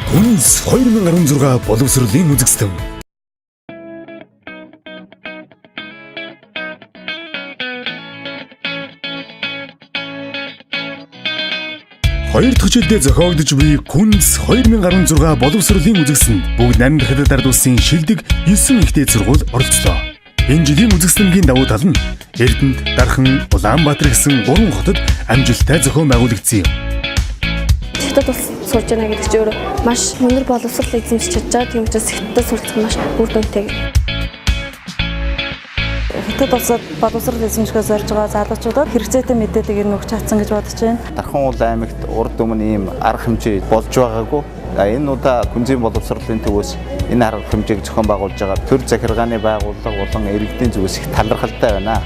Хүнс 2016 боловсролын үзэсгэлэн. Хоёр дахь жилдээ зохиогдож буй Күнс 2016 боловсролын үзэсгэлэнд бүгд 8 дахь ард улсын шилдэг 9 ихтэй сургууль оролцлоо. Энэ жилийн үзэсгэлэнгийн давуу тал нь Эрдэнэт, Дархан, Улаанбаатар гэсэн 3 хотод амжилттай зохион байгуулагдсан юм. Хятад улс сурж байна гэдэг чинь өөрөө маш өндөр боловсрол эзэмшиж чадж байгаа. Тийм учраас хятадд суралцах маш үр дүнтэй. Хятад улсад боловсрол эзэмшихээ зорж байгаа залуучуудад хэрэгцээтэй мэдээллийг нь өгч чадсан гэж бодож байна. Дархан уул аймагт урд өмнө ийм арга хэмжээ болж байгаагүй. Энэ удаа Күнзийн боловсролын төвөөс энэ арга хэмжээг зохион байгуулж байгаа төр захиргааны байгууллага болон иргэдийн зүгээс их талархалтай байна.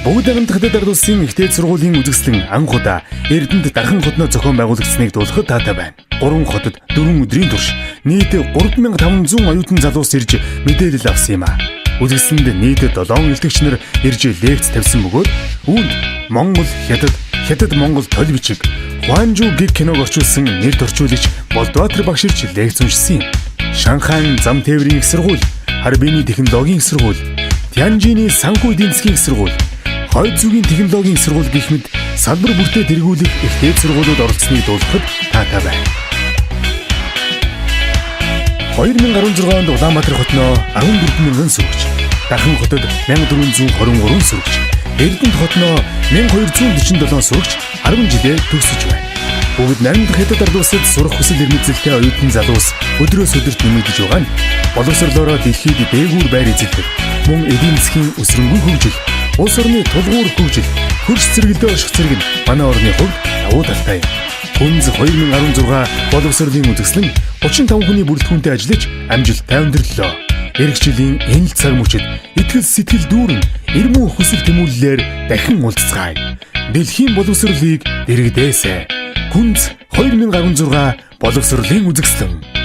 Бүгд найрамдах Хятад ард улсын ихтэй сургуулийн үзэсгэлэн анх удаа Эрдэнэт Дархан хотноо зохион байгуулагдсаныг дуулахад таатай байна. 3 хотод 4 өдрийн турш нийт 3500 оюутан залуус ирж мэдээлэл авсан юм а. Үзэсгэлэнд нийт 7 илтгэгч нар ирж лекц тавьсан бөгөөд үүнд Монгол, Хятад, Хятад Монгол толь бичиг, Хуанжу гэг киног орчуулсан нэр орчуулагч Болдбаатар багш ирж лекц уншсан юм. Шанхайн зам тээврийн их сургууль, Харбины технологийн их сургууль, Тянжины санхүү эдийн засгийн их сургууль, Хойд зүгийн технологийн сургууль гэх мэт салбар бүртээ тэргүүлэх их дээд сургуулиуд оролцсныг дуулахад таатай байна. 2016 онд Улаанбаатар хотноо 14,000 сурагч, Дархан хотод 1423 сурагч, Эрдэнэт хотноо 1247 сурагч 10 жилээ төгсөж байна. Бүгд найрамдах Хятад ард улсад сурах хүсэл эрмэлзэлтэй оюутан залуус өдрөөс өдөрт нэмэгдэж байгаа нь боловсролоороо дэлхийд дээгүүр байр эзэлдэг, мөн эдийн засгийн өсрөнгүй хөгжил, улс орны тулгуур хөгжил, хөрш зэрэгэлдээ орших зэрэг нь манай орны хувьд давуу талтай юм. Хүнс 2016 боловсролын үзэсгэлэн 35 хүний бүрэлдэхүүнтэй ажиллаж амжилттай өндөрлөлөө. Ирэх жилийн энэ л цаг мөчид итгэл сэтгэл дүүрэн эрмүү хүсэл тэмүүллээр дахин уулзцгаая. Дэлхийн боловсролыг дэргэдээсэй. Күнс 2016 боловсролын үзэсгэлэн.